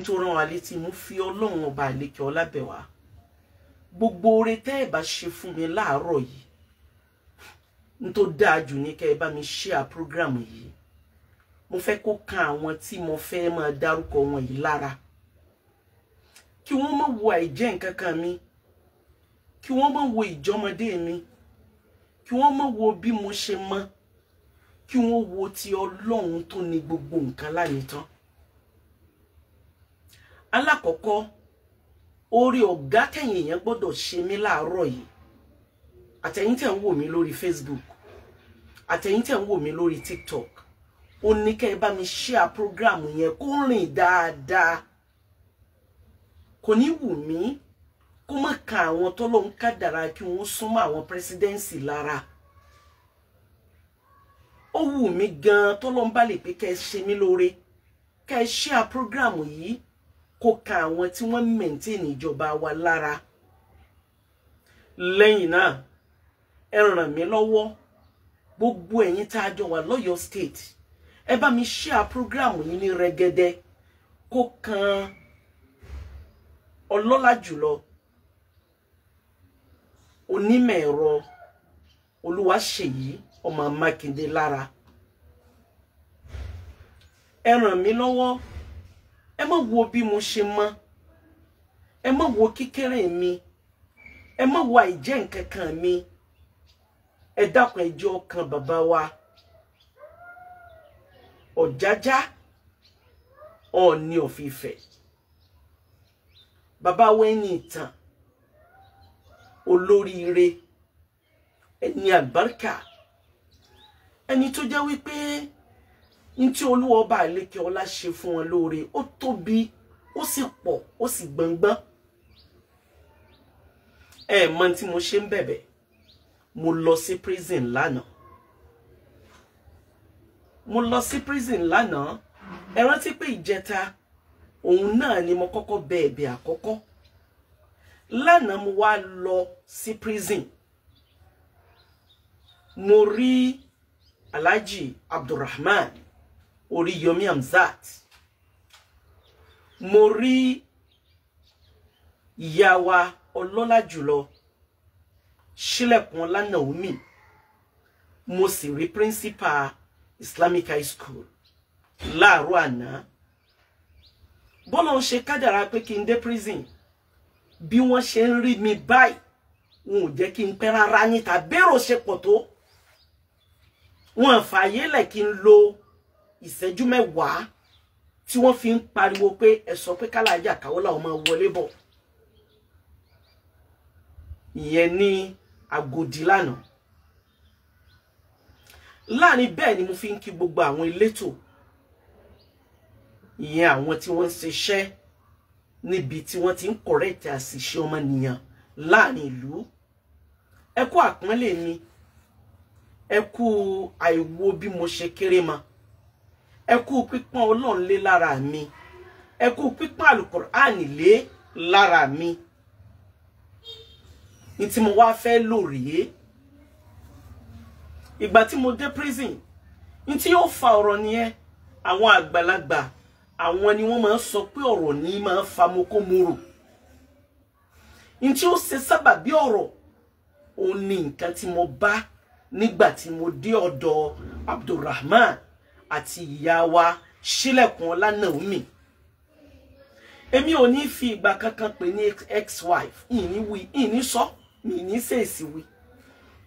Tó rán wa létí, mo fi Ọlọ́run ọba àlekè ọlá bẹ̀ wá, gbogbo oore tẹ́ ẹ bá ṣe fún mi láàárọ̀ yìí, n tó dáa jù ní kẹ́ ẹ bá mi share program yìí. Mo fẹ́ kó kan àwọn tí mo fẹ́ máa dárúkọ wọn yìí lára, kí wọ́n má wo àìjẹ́ nǹkan kan mi, kí wọ́n má wo ìjọmọdé mi, kí wọ́n má wo bí mo ṣe mọ́, kí wọ́n wo ti Ọlọ́run tó ní gbogbo nǹkan lánìí tán. Alákọ̀ọ́kọ́, orí ọ̀gá tẹ̀yìn èèyàn gbọ́dọ̀ ṣe mí láàárọ̀ yìí, àtẹ̀yìn tẹ̀ ń wò mí lórí Facebook, àtẹ̀yìn tẹ̀ ń wò mí lórí TikTok, ó ní kẹ́ ẹ bá mi share program yẹn kó rìn dáadáa. Kò ní wù mí kó má ka àwọn tọ́lọ́hun kádàrá kí wọ́n súnmọ́ àwọn presidency lára. Ó wù mí gan-an tọ́lọ́hun bá lè pé kẹ́ ẹ ṣe mí lóore, kẹ́ ẹ share program yìí kó ka àwọn tí wọ́n maintain ìjọba wa lára. Lẹ́yìn náà, ẹ ràn mí lọ́wọ́, gbogbo ẹ̀yin tá a jọ wà lọ́yọ̀ọ́ State, ẹ bá mi share program yìí ní rẹ́gẹ́dẹ́ kó kan ọlọ́lá jùlọ onímọ̀ ẹ̀rọ Olúwaṣèyí ọmọ Mákindé lára. Ẹ ràn mí lọ́wọ́, ẹ má wo bí mo ṣe mọ́, ẹ má wo kíkéré mi, ẹ má wo àìjẹ́ nǹkan kan mi. Ẹ dákun, ẹ jẹ́ ọkàn bàbá wa Ọ̀jájá Ọọ̀ni of Ifẹ̀, bàbá wa ẹni ìtàn, olóríire, ẹni àlùbáríkà, ẹni tó jẹ́ wípé ní tí Olúwa ọba àlékè ọlá ṣe fún wọn lóore, ó tóbi, ó sì pọ̀, ó sì gbọ̀ngbọ́n. Ẹ mọ tí mo ṣe ń bẹ̀bẹ̀. Mo lọ sí prison lánàá, mo lọ sí prison lánàá. Ẹ rántí pé ìjẹta òun náà ni mo kọ́kọ́ bẹ ẹ̀bẹ̀ àkọ́kọ́. Lánàá mo wá lọ sí prison, mo rí Alhaji Abdulrahman Oríyọmí Hamzat, mo rí ìyá wa ọlọ́lá jùlọ Sílẹ̀kùn Ọlá Naomi, mo sì rí principal Islamic High School láàárọ̀ àná. Bọ́lá ń ṣe kádàrá pé kí n dé prison, bí wọ́n ṣe ń rí mi báyìí, wọn ò jẹ́ kí n pẹ́ rárá níta. Bérò ṣe pọ̀ tó, wọn fààyè lẹ̀ kí n lo ìṣẹ́jú 10 tí wọ́n fi ń pariwo pé ẹ sọ pé kálàájà Kaola ọmọ wọlé bọ̀. Ìyẹn ní Agodi lánàá. Láàrin bẹ́ẹ̀ ni mo fi ń kí gbogbo àwọn elétò, ìyẹn àwọn tí wọ́n ń ṣiṣẹ́ níbi tí wọ́n ti ń correct àṣìṣe ọmọnìyàn láàrin ìlú. Ẹ kú àpọ́nlé mi, ẹ kú àìwo bí mo ṣe kéré ma, ẹ kú pípọ́n Ọlọ́run lé lára mi, ẹ kú pípọ́n Àlùkùránì lé lára mi. Ní tí mo wá fẹ́ lò rèé, ìgbà tí mo dé prison, ní tí yóò fa ọ̀rọ̀ nìyẹn. Àwọn àgbàlagbà, àwọn ni wọ́n máa ń sọ pé ọ̀rọ̀ ní máa ń fa mokomoro. Ní tí ó ṣe sábàbí ọ̀rọ̀ òun ni nǹkan tí mo bá nígbà tí mo dé ọ̀dọ̀ Abdulrahman àti ìyá wa Sílẹ̀kùn Ọlá Naomi. Èmi ò ní fi ìgbà kankan pè ní ex-wife, ìní wí, ìní sọ, mi ní sèèsì wí,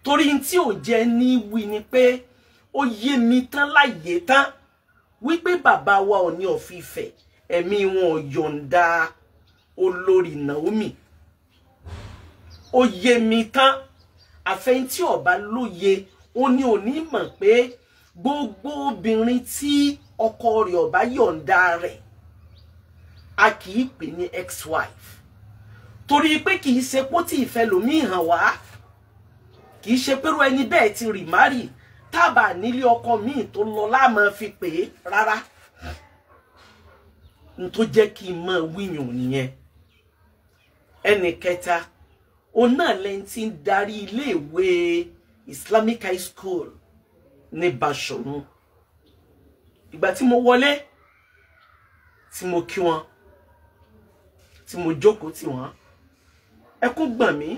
torí tí ò jẹ́ ní wí ni pé ó yé mi tán láyé tán wípé bàbá wa Ọọ̀ni of Ifẹ̀, ẹ̀mí wọn ò yọ̀ǹda olórí Naomi. Ó yé mi tán. Àfẹn tí ọba lóye, ó ní òní mọ̀ pé gbogbo obìnrin tí ọkọ rẹ̀ ọba yọ̀ǹda rẹ̀, a kì í pè ní ex-wife, torí pé kì í ṣe pó tí ìfẹ́ lòmíì hàn wá, kì í ṣe pérú ẹni bẹ́ẹ̀ ti rì márì tábà nílé ọkọ míì tó lọ láàmú fi pè é rárá. N tó jẹ́ kí n máa wíyàn nìyẹn. Ẹnì kẹta, òun náà lẹ́yìn tí ń darí iléèwé Islamic High School ní Basọ̀run. Ìgbà tí mo wọlé tí mo kí wọn Tí mo jókòó tì wọ́n, ẹkún gbọ̀n mí,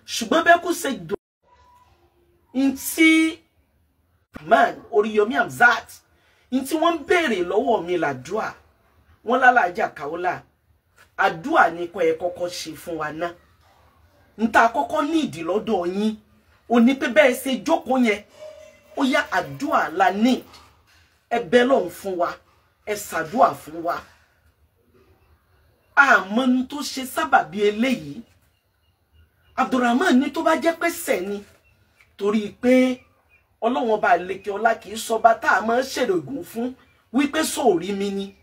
ṣùgbọ́n bẹ́ẹ̀ kú ṣe dùn ntí man Oríyọmí Hamzat ntí wọ́n ń béèrè lọ́wọ́ mi làdúà. Wọ́n lálàájà Kaola, àdúà ni kọ́ ẹ kọ́kọ́ ṣe fún wa ná. Nta kọ́kọ́ ní ìdí lọ́dọ̀ yín ò ní pé bẹ́ẹ̀ ṣe jókòó yẹn, ó yá àdúà la ní, ẹ bẹ lọ́hùn fún wa, ẹ ṣàdúà fún wa. Àmọ́ ní tó ṣe sábàbí eléyìí, Abdulrahman ní tó bá jẹ́ pé sẹ̀ ni, torí pé Ọlọ́run ọba àlekè ọlá kì í sọba tá a máa ń ṣèrògùn fún wípé sóòrí mi ni.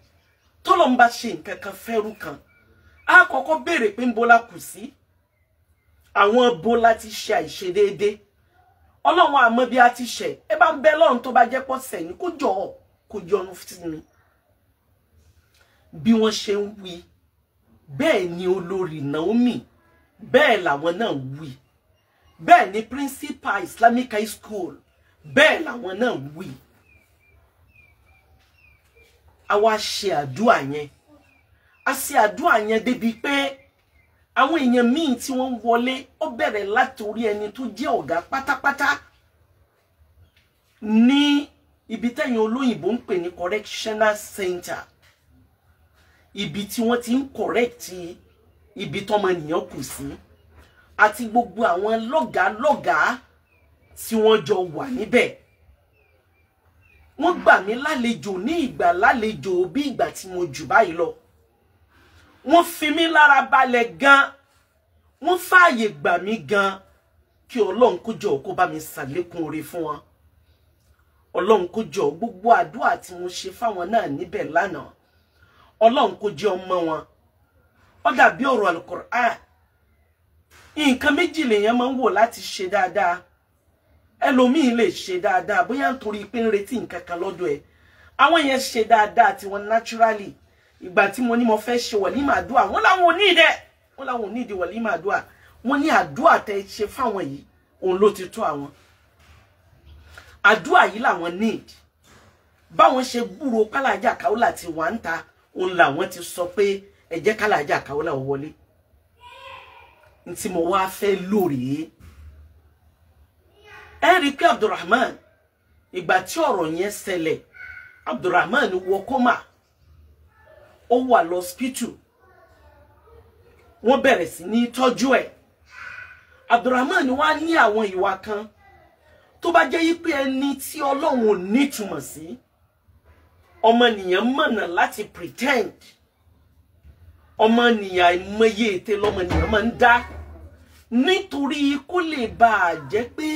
Tọ́lọ́ ń bá ṣe nǹkan kan fẹ́rù kan, á kọ́kọ́ béèrè pé ń bo la kù sí, àwọn bo la ti ṣe àìṣedéédé. Ọlọ́run àmọ́ bí a ti ṣẹ̀, ẹ bá ń bẹ lọ́run tó bá jẹ́ pọ́ sẹ̀yìn kó jọ ọ́ kó yọ́nú sí mi. Bí wọ́n ṣe ń wí bẹ́ẹ̀ ni olórí Naomi, bẹ́ẹ̀ làwọn náà wí, bẹ́ẹ̀ ni principal Islamic High School, bẹ́ẹ̀ làwọn náà wí. A wá ṣe àdúà yẹn, a ṣe àdúà yẹn débi pé àwọn èèyàn míì tí wọ́n ń wọlé, ó bẹ̀rẹ̀ láti orí ẹni tó jẹ́ ọ̀gá pátápátá ní ibi tẹ́yìn olóyìnbó ń pè ní correctional center, ibi tí wọ́n ti ń correct ibi tọ́mọnìyàn kù sí, àti gbogbo àwọn lọ́gàálọ́gàá tí wọ́n jọ wà níbẹ̀. Wọ́n gbà mí lálejò ní ìgbà lálejò bí ìgbà tí mo jù báyìí lọ. Wọ́n fi mí lára balẹ̀ gan, wọ́n fààyè gbà mí gan. Kí Ọlọ́run kó jọ̀ọ́ kó bá mi ṣàlékún oore fún wọn. Ọlọ́run kó jọ̀ọ́, gbogbo àdúrà tí mo ṣe fáwọn náà níbẹ̀ lánàá, Ọlọ́run kó jẹ́ ọmọ wọn. Ó dàbí ọ̀rọ̀ Al-Qur'an, nǹkan méjì lèèyàn máa ń wò láti ṣe dáadáa. Ẹlòmíín lè ṣe dáadáa bóyá nítorí pé ń retí nǹkan kan lọ́dọ̀ ẹ̀. Àwọn yẹn ṣe dáadáa tí wọ́n naturally. Ìgbà tí mo ní mo fẹ́ ṣe wàlímà àdúà, wọ́n láwọn ò ní ìdẹ, wọ́n láwọn ò ní ìdí wàlímà àdúà. Wọ́n ní àdúà tẹ́ ṣe fáwọn yìí òun ló ti tó àwọn. Àdúà yìí làwọn need. Báwọn ṣe gbúrò kálàjà Kaola ti wà ń ta, òun làwọn ti sọ pé ẹ jẹ́ kálàjà Kaola wọlé. Ntí mo wá fẹ́ lórí ẹ rí pé Abdulrahman, ìgbà tí ọ̀rọ̀ yẹn ṣẹlẹ̀, Abdulrahman wọ kọ́mà, ó wà lọ́spítù, wọ́n bẹ̀rẹ̀ sí ní tọ́jú ẹ̀. Abdulrahman wá ní àwọn ìwà kan tó bá jẹ́ pé ẹni tí Ọlọ́run ò nítumọ̀ sí, ọmọnìyàn mọ̀nà láti pretend. Ọmọnìyàn àìmọye ète lọmọnìyàn máa ń dá nítorí kó lè bá a jẹ́ pé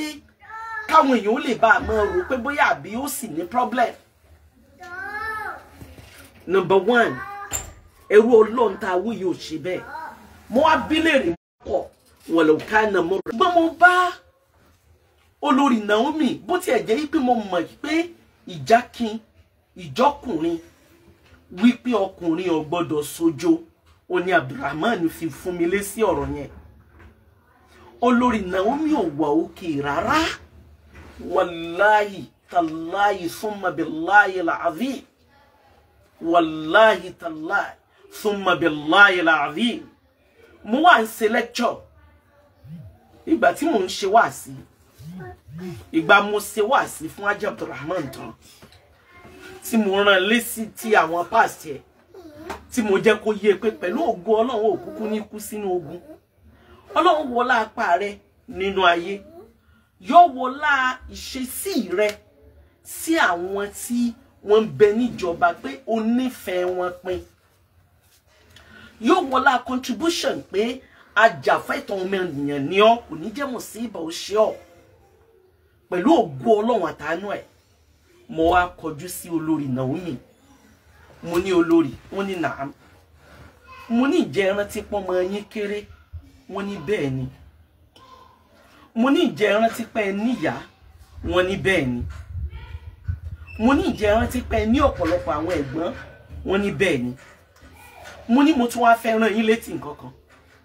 káwọn èèyàn ó lè bá a máa rò pé bóyá àbí ó sì ní problem. Number one, ẹrú Ọlọ́run tá a wí yóò ṣe bẹ́ẹ̀. Mo wá bí léèrè pọ̀ wọ́n lò ká nà mọ́. Gbọ́n mo bá olórí Naomi, bó tiẹ̀ jẹ́ pé mo mọ̀ pé ìjákin ìjọkùnrin wípé ọkùnrin ò gbọ́dọ̀ sojo, ó ní Abdulrahman fi fún mi lé sí ọ̀rọ̀ yẹn. Olórí Naomi ò wà òkè rárá. Wàláhì tàláhì summa billahi al-azim, wàláhì tàláhì summa billahi al-azim. Mo wà ń ṣe lecture ìgbà tí mò ń ṣe wáàsí, ìgbà mo ṣe wáàsí fún Haji Abdulrahman tán, tí mo rán lésì tí àwọn pàṣẹ tí mo jẹ́ kó yé pé pẹ̀lú ògo Ọlọ́run òkúkú ní kú sínú ogun. Ọlọ́run wọlá apá rẹ nínú ayé, yóò wọlá ìṣesí rẹ sí àwọn tí wọ́n ń bẹ níjọba pé o nífẹ̀ẹ́ wọn pin, yóò wọlá contribution pé ajàfẹ́tọ̀ọ́ ọmọnìyàn ni ọ́, kò ní jẹ́ mùsíbà ó ṣe ọ́. Pẹ̀lú ògo Ọlọ́run àtàánú ẹ̀, mo wá kọjú sí olórí Naomi. Mo ní olórí, wọ́n ní nàám. Mo ní ìjẹ́ rántí pọ́nmọ yín kéré, wọ́n ní bẹ́ẹ̀ ni. Mo ní ìjẹ́ rántí pé ẹ níyàá, wọ́n ní bẹ́ẹ̀ ni. Mo ní ìjẹ́ rántí pé ẹ ní ọ̀pọ̀lọpọ̀ àwọn ẹ̀gbọ́n, wọ́n ní bẹ́ẹ̀ ni. Mo ní mo tún wá fẹ́ rán yín létí nǹkan kan.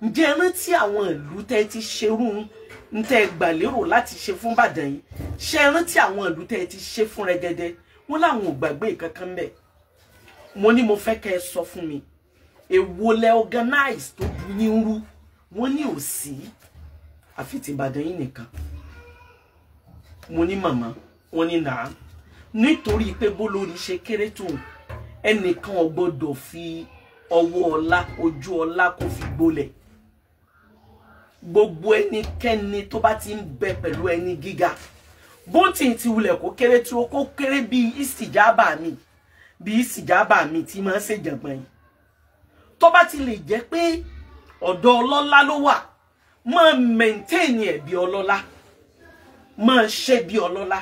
Ǹjẹ́ rántí àwọn ìlú tẹ́ ti ṣerú ń tẹ́ gbà lérò láti ṣe fún Ìbàdàn yìí? Ṣé rántí àwọn ìlú tẹ́ ti ṣe fún Rẹ́gẹ́dẹ́? Wọ́n láwọn ò gbàgbé kankan bẹ́ẹ̀. Mo ní mo fẹ́ kẹ́ ẹ sọ fún mi Èwo lẹ organize tó bu yín rú? Wọ́n ní ò sí, àfi ti Ìbàdàn yìí nìkan. Mo ní màmá, wọ́n ní nàá, nítorí pé bólórí ṣe kéré tó, ẹnìkan ò gbọ́dọ̀ fi ọwọ́ ọlá ojú ọlá kó fi gbolẹ̀. Gbogbo ẹnikẹ́ni tó bá ti ń bẹ pẹ̀lú ẹni gíga, bó ti ti wulẹ̀ kó kéré tó, kó kéré bíi ìsìjábà mi, bíi ìsìjábà mi tí máa ń ṣèjàngbọ̀n yìí, tó bá ti lè jẹ́ pé ọ̀dọ̀ ọlọ́lá ló wà, máa maintain ẹ̀ bí ọlọ́lá, máa ṣe bí ọlọ́lá.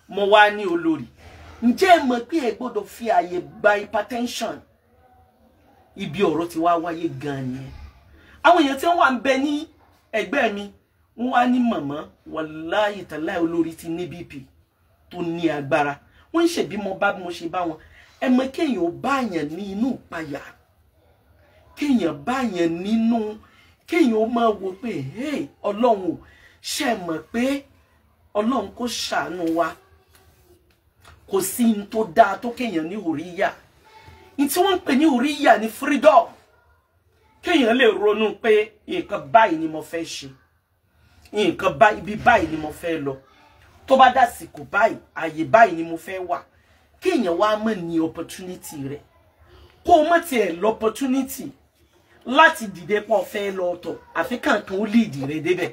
Mo wá ní olórí, ǹjẹ́ ẹ mọ̀ pé ẹ gbọ́dọ̀ fi àyè gba hypertension? Ibi ọ̀rọ̀ ti wá wáyé gan-an nìyẹn. Àwọn èèyàn tí wọ́n wà ń bẹ ní ẹgbẹ́ mi, wọ́n wá ní màmá, wàláhì tàláhì olórí ti ní BP tó ní agbára. Wọ́n ń ṣèbí mo bá mo ṣe bá wọn. Ẹ mọ̀ kéèyàn ó bá yàn ní inú ìpayà, kéèyàn bá yàn nínú, kéèyàn ó máa wo pé hey Ọlọ́run, ṣe mọ̀ pé Ọlọ́run kò ṣàánú wa. Kò sí ní tó dáa tó kéèyàn ní òríyà. Ní tí wọ́n ń pè ní òríyà ní freedom. Kéèyàn lè ronú pé nǹkan báyìí ni mo fẹ́ ṣe, nǹkan báyìí, ibi báyìí ni mo fẹ́ lọ, tó bá dásìkò báyìí, àyè báyìí ni mo fẹ́ wà. Kéèyàn wá mọ̀ ní opportunity rẹ̀, kó o mọ̀ tiẹ̀ l'opportunity láti dìde pọ̀ fẹ́ lọ ọ̀tọ̀, àfi kankan ó lead rẹ̀ débẹ̀.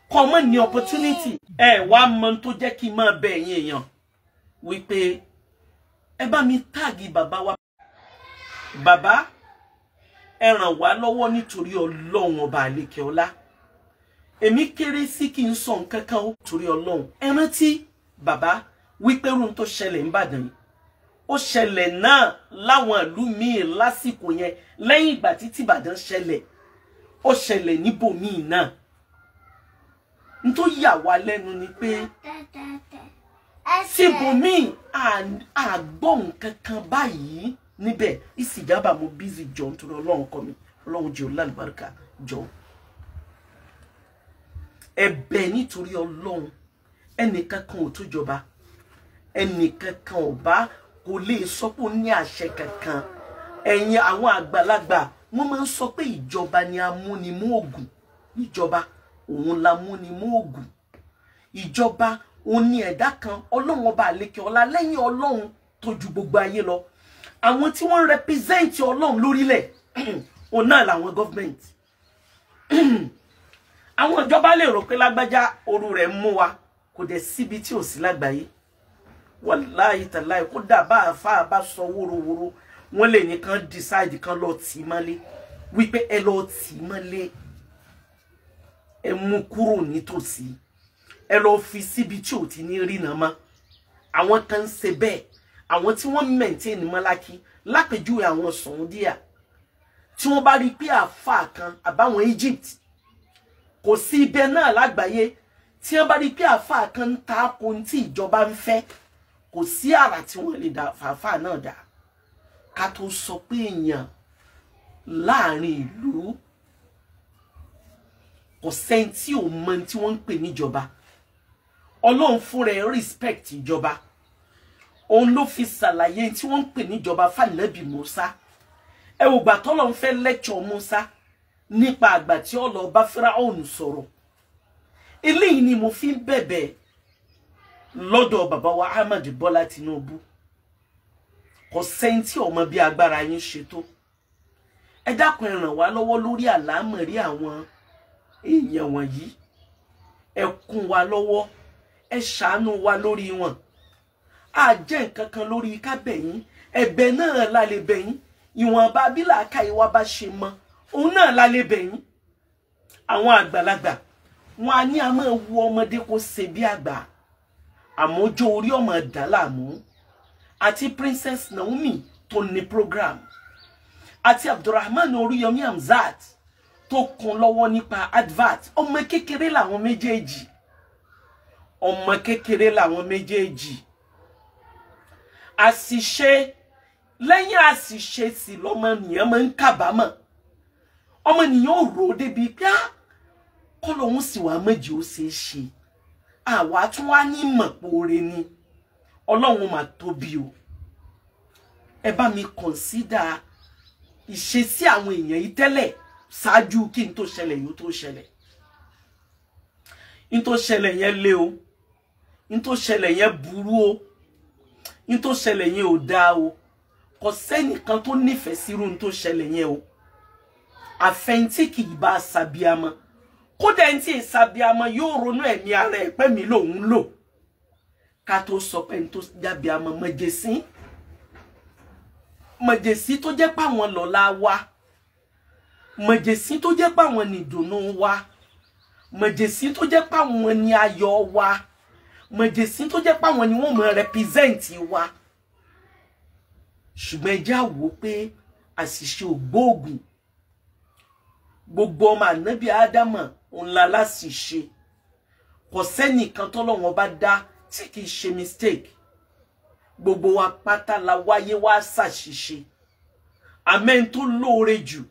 Kó o mọ̀ ní opportunity. Ẹ wá mọ̀ tó jẹ́ kí n máa bẹ ẹ̀yin èèyàn wípé ẹ bá mi táàgì bàbá wa. Bàbá, ẹ ràn wá lọ́wọ́ nítorí Ọlọ́run ọba àlekè ọlá. Èmi kéré sí kí n sọ nǹkan kan ó torí Ọlọ́run. Ẹ rántí bàbá wípé irun tó ṣẹlẹ̀ ń Ìbàdàn yìí, ó ṣẹlẹ̀ náà láwọn ìlú míì lásìkò yẹn. Lẹ́yìn ìgbà tí tìbàdàn ṣẹlẹ̀, ó ṣẹlẹ̀ níbòmíì náà. N tó yà wá lẹ́nu ni pé síbòmíì àgbọ̀ nǹkan kan báyìí níbẹ̀. Ìsìjábà mo bízì jọ nítorí Ọlọ́run kọ́ mi, Ọlọ́run jẹ́ olálùbáríkà jọ. Ẹ̀bẹ̀ nítorí Ọlọ́run, ẹnìkan kan ò tó jọba, ẹnìkan kan ò bá kò lè sọ pé ó ní àṣẹ kankan. Ẹ̀yin àwọn àgbàlagbà wọ́n máa ń sọ pé ìjọba ni amúnimú ògùn. Ìjọba òun la múnimú ògùn. Ìjọba òun ni ẹ̀dá kan Ọlọ́run ọba àlekè ọlá lẹ́yìn Ọlọ́run tó ju gbogbo ayé lọ. Àwọn tí wọ́n rẹpísẹ́ǹtì Ọlọ́run lórílẹ̀ òun náà làwọn gọ́fìmẹ̀ntì. Àwọn ìjọba lè rò pé lágbájá oru rẹ̀ mú wa, kò dẹ̀ síbi tí ò sí lágbàáyé. Wàláhì tàláhì, kódà bá àáfàá bá sọ wóróworó, wọ́n lè ní kàn decide kan lọ tì í mọ́lé, wípé ẹ lọ tì í mọ́lé, ẹ mú kúrò nítòsí, ẹ lọ fi síbi tí ò ti ní rìnà mọ́. Àwọn kan ń ṣe bẹ́ẹ̀, àwọn tí wọ́n maintain mọ́lákí, lápèjúwe àwọn Saudiya, tí wọ́n bá rí pé àáfàá kan àbáwọn Egypt, kò sí ibẹ̀ náà lágbàáyé, tí wọ́n bá rí pé àáfàá kan ń ta ko tí ìjọba ń fẹ́, kò sí àrà tí wọ́n lè dá fàáfàá náà dá. Ká tó sọ pé èèyàn láàrin ìlú, kò sẹ́ni tí ò mọ tí wọ́n ń pè níjọba. Ọlọ́run fúnra ẹ̀ respect ìjọba. Òun ló fi ṣàlàyé tí wọ́n ń pè níjọba fànàbì Mùsá. Ẹ wò gbà tọ́lọ́run fẹ́ lecture Mùsá nípa àgbà tí ó lọ bá Fíráúnù sọ̀rọ̀. Eléyìí ni mo fi ń bẹ̀bẹ̀ lọ́dọ̀ bàbá wa Ahmed Bọ́lá Tinubu. Kò sẹ́ni tí ọmọ bí agbára yín ṣe tó. Ẹ dákun, ẹ ràn wá lọ́wọ́ lórí àlámọ̀rí àwọn èèyàn wọ̀nyí. Ẹ kún wa lọ́wọ́, ẹ ṣàánú wa lórí wọn. A jẹ́ nǹkan kan lórí ká bẹ̀ yín, ẹ̀bẹ̀ náà la lè bẹ̀ yín. Ìwọ̀nba bí làákàyè wa bá ṣe mọ, òun náà la lè bẹ̀ yín. Àwọn àgbàlagbà wọn a ní a máa wu ọmọdé kó ṣe bí àgbà, àmójó orí ọmọ dà láàmú. Àti Princess Naomi tó ní program, àti Abdulrahman Oríyọmí Hamzat tó kún lọ́wọ́ nípa advert. Ọmọ kékeré làwọn méjèèjì, ọmọ kékeré làwọn méjèèjì. Àṣìṣe lẹ́yìn àṣìṣe sì lọ́mọnìyàn máa ń kábàámọ̀. Ọmọnìyàn ò rò ó débi pé á kọ́ lòun sì wá méjì ó ṣeé ṣe. Àwa tún wá ní mọ̀pọ̀ọ́rẹ́ ni. Ọlọ́run mà tóbi o. Ẹ bá mi consider ìṣesí àwọn èèyàn yìí tẹ́lẹ̀ ṣáájú kí n tó ṣẹlẹ̀ yìí ó tó ṣẹlẹ̀. N tó ṣẹlẹ̀ yẹn lé o, n tó ṣẹlẹ̀ yẹn burú o, n tó ṣẹlẹ̀ yẹn ò dáa o. Kò sẹ́nìkan tó nífẹ̀ẹ́ sírú n tó ṣẹlẹ̀ yẹn o. Àfẹntí kì í bá ṣàbíamọ, kódà ẹni tí ìṣàbíamọ yóò ronú ẹ̀mí ara ẹ̀ pẹ́ mi lòun lò. Ká tó sọ pé ẹni tó jábíamọ mọ̀jẹ̀sí, mọ̀jẹ̀sí tó jẹ́ páwọn lọ́la wa, mọ̀jẹ̀sí tó jẹ́ páwọn nìdùnnú wa, mọ̀jẹ̀sí tó jẹ́ páwọn ní ayọ̀ wa, mọ̀jẹ̀sí tó jẹ́ páwọn ni wọ́n mọ̀ rẹpizẹ́ǹtì wa. Ṣùgbọ́n ẹ jẹ́ á wò pé àṣìṣe ògbóògùn. Gbogbo ọmọ ànábì Ádámà òun la láṣìṣe. Kò sẹ́nìkan tọ́lọ́wọ́n bá dá tí kì í ṣe mistake. Gbogbo wa pátá la wáyé wá ṣàṣìṣe. Àmẹ́ni tó lóore jù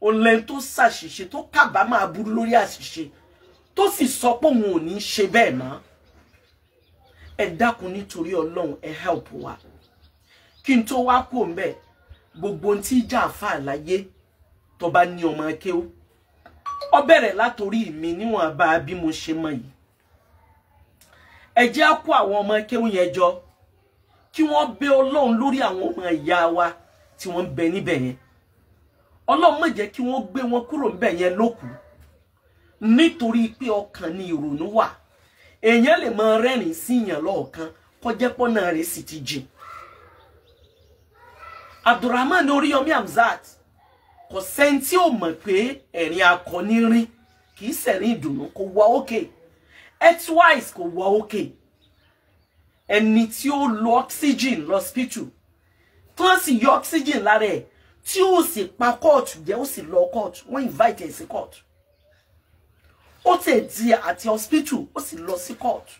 òun lẹ́ni tó ṣàṣìṣe, tó kábàámọ̀ aburú lórí àṣìṣe, tó sì sọ pé òun ò ní ṣe bẹ́ẹ̀ mọ́. Ẹ dákun nítorí Ọlọ́run, ẹ help wa. Kí n tó wá kú òǹbẹ, gbogbo ohun tí ìjà àfa àlàyé tó bá ní ọmọ kéwú, ó bẹ̀rẹ̀ látòrí mi níwọ̀n bá bí mo ṣe mọ̀ yìí. Ẹ jẹ́ á kó àwọn ọmọ kéwú yẹn jọ kí wọ́n bẹ Ọlọ́run lórí àwọn ọmọ ìyá wa tí wọ́n ń bẹ níbẹ̀ yẹn. Ọlọ́run má jẹ́ kí wọ́n gbé wọn kúrò níbẹ̀ yẹn lókùú, nítorí pé ọkàn ni ìrònú wà. Èèyàn lè máa rẹ́rìn sí ìyàn lọ́ọ̀kan kọjá pọ́nà rẹ̀ sì ti jìn. Abdulrahman Oríyọmí Hamzat, kò sẹ́ni tí ò mọ̀ pé ẹ̀rín akọni rín kì í sẹ̀rín ìdùnnú, kò wá òkè. Health-wise kò wá òkè. Ẹni tí ó lo oxygen lọ́spítù, tí wọ́n sì yọ oxygen lára ẹ̀, tí ó sì pa kóòtù jẹ́, ó sì lọ kóòtù, wọ́n invite ẹ̀ sí kóòtù. Ó tẹ̀ di àti hospital, ó sì lọ sí kóòtù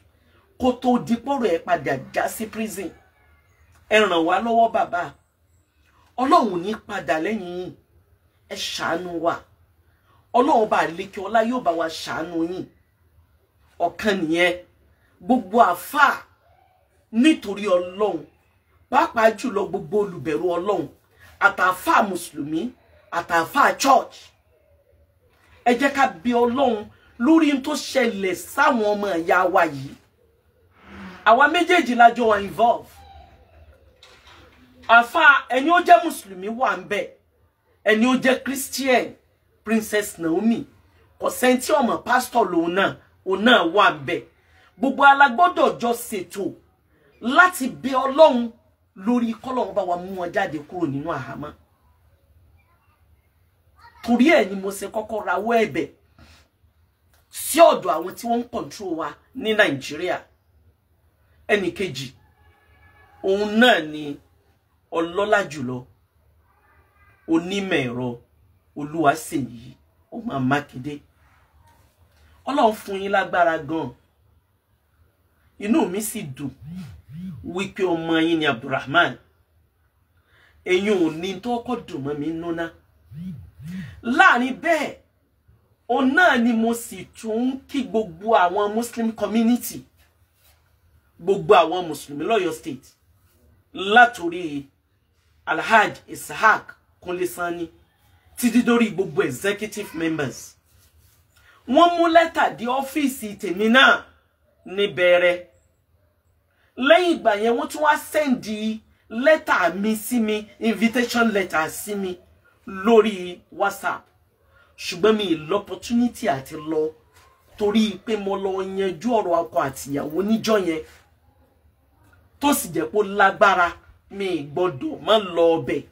kó tó di pọ́rọ̀ ẹ̀ padà já sí prison. Ẹ ràn wá lọ́wọ́ bàbá, Ọlọ́run ní padà lẹ́yìn yín, ẹ ṣàánú wa. Ọlọ́run bá lékè ọlá yóò bá wa ṣàánú yín. Ọ̀kan nìyẹn. Gbogbo àfáà nítorí Ọlọ́run, pàápàá jùlọ gbogbo olùbẹ̀rù Ọlọ́run, àtàfáà mùsùlùmí, àtàfáà church, ẹ jẹ́ ká bi Ọlọ́run lórí n tó ṣẹlẹ̀ sáwọn ọmọ ìyá wa yìí. Àwa méjèèjì la jọ wà involve. Àfáà ẹni ó jẹ́ mùsùlùmí wà ń bẹ̀, ẹni ó jẹ́ Christian, Princess Naomi, kò sẹ́ni tí ọmọ pásítọ̀ lòun náà, òun náà wà ń bẹ̀. Gbogbo alágbọ́dọ̀ jọ ṣètò láti bẹ Ọlọ́run lórí kọ́lọ́run bá wa mú wọn jáde kúrò nínú àhámọ́. Torí ẹ̀ ni mo ṣe kọ́kọ́ rawọ́ ẹ̀bẹ̀ sí ọ̀dọ̀ àwọn tí wọ́n ń kọ̀ǹtró wa ní Nàìjíríà. Ẹnì kejì òun náà ni ọlọ́lá jùlọ onímọ̀ ẹ̀rọ Olúwaṣèyí ọmọ Mákindé. Ọlọ́run fún yín lágbára gan. Inú mi sì dùn wípé ọmọ yín ni Abdulrahman. Ẹ̀yin ò ní tó kọ́ dùn mọ́ mi núná. Láàrin bẹ́ẹ̀, òun náà ni mo sì tún ń kí gbogbo àwọn Muslim community, gbogbo àwọn Mùsùlùmí lọ́yọ̀ state, látòrí Alhaji Ishaq Kunle Sanni títí dórí gbogbo executive members. Wọ́n mú lẹ́tà dé ọ́fíìsì tèmi náà ní bẹ̀rẹ̀. Lẹ́yìn ìgbà yẹn wọ́n tún wá sẹ́ndì lẹ́tà mi sí mi, invitation letter sí mi lórí WhatsApp. Ṣùgbọ́n mi l'opportunity àti lọ, torí pé mo lọ yanjú ọ̀rọ̀ ọkọ àtìyàwó níjọ́ yẹn, tó sì jẹ́ pé ó lágbára, mi gbọ́dọ̀ má lọ ọbẹ̀.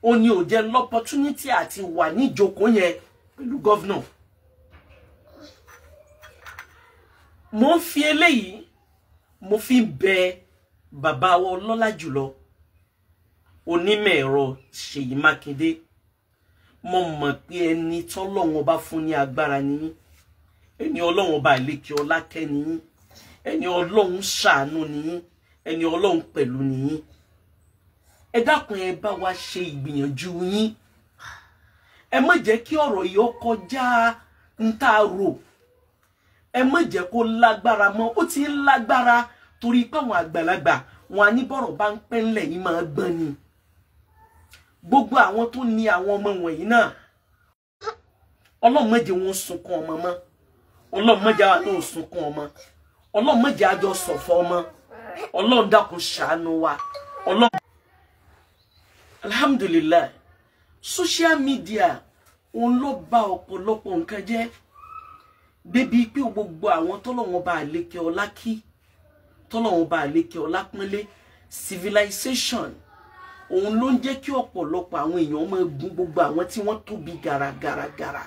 Ó ní ò jẹ́ l'opportunity àti wà níjókòó yẹn pẹ̀lú gọ́vnà. Mo ń fi eléyìí, mo fi ń bẹ bàbá wa ọlọ́lá jùlọ onímọ̀ ẹ̀rọ Ṣèyí Mákindé. Mo mọ̀ pé ẹni tọ́lọ́run ọba fún ní agbára nìyí, ẹni Ọlọ́run ọba àlékè ọlá kẹ́ nìyí, ẹni Ọlọ́run ṣàánú nìyí, ẹni Ọlọ́run pẹ̀lú nìyí. Ẹ dákun, ẹ bá wa ṣe ìgbìyànjú yín. Ẹ má jẹ́ kí ọ̀rọ̀ yìí ó kọjá ń tá a rò. Ẹ má jẹ́ kó lágbára mọ́. Ó ti ń lágbára torí pé àwọn àgbàlagbà wọn á ní bọ̀rọ̀ bá ń pẹ́ ńlẹ̀ yìí máa gbọ́n ni. Gbogbo àwọn tó ní àwọn ọmọ wọ̀nyí náà, Ọlọ́run má jẹ́ wọn sunkún ọmọ mọ́, Ọlọ́run má jẹ́ àwọn náà sunkún ọmọ, Ọlọ́run má jẹ́ àjọ ṣọ̀fọ̀ ọmọ. Ọlọ́run dákun ṣàánú wa. Ọlọ́run. Alhamdulillah, social media òun ló bà ọ̀pọ̀lọpọ̀ nǹkan jẹ́, débi pé gbogbo àwọn tọ́lọ́wọ́n bá àlékè ọlá kí, tọ́lọ́wọ́n bá àlékè ọlá pọ́nlé, civilization òun ló ń jẹ́ kí ọ̀pọ̀lọpọ̀ àwọn èèyàn máa gún gbogbo àwọn tí wọ́n tóbi gàràgàràgàrà.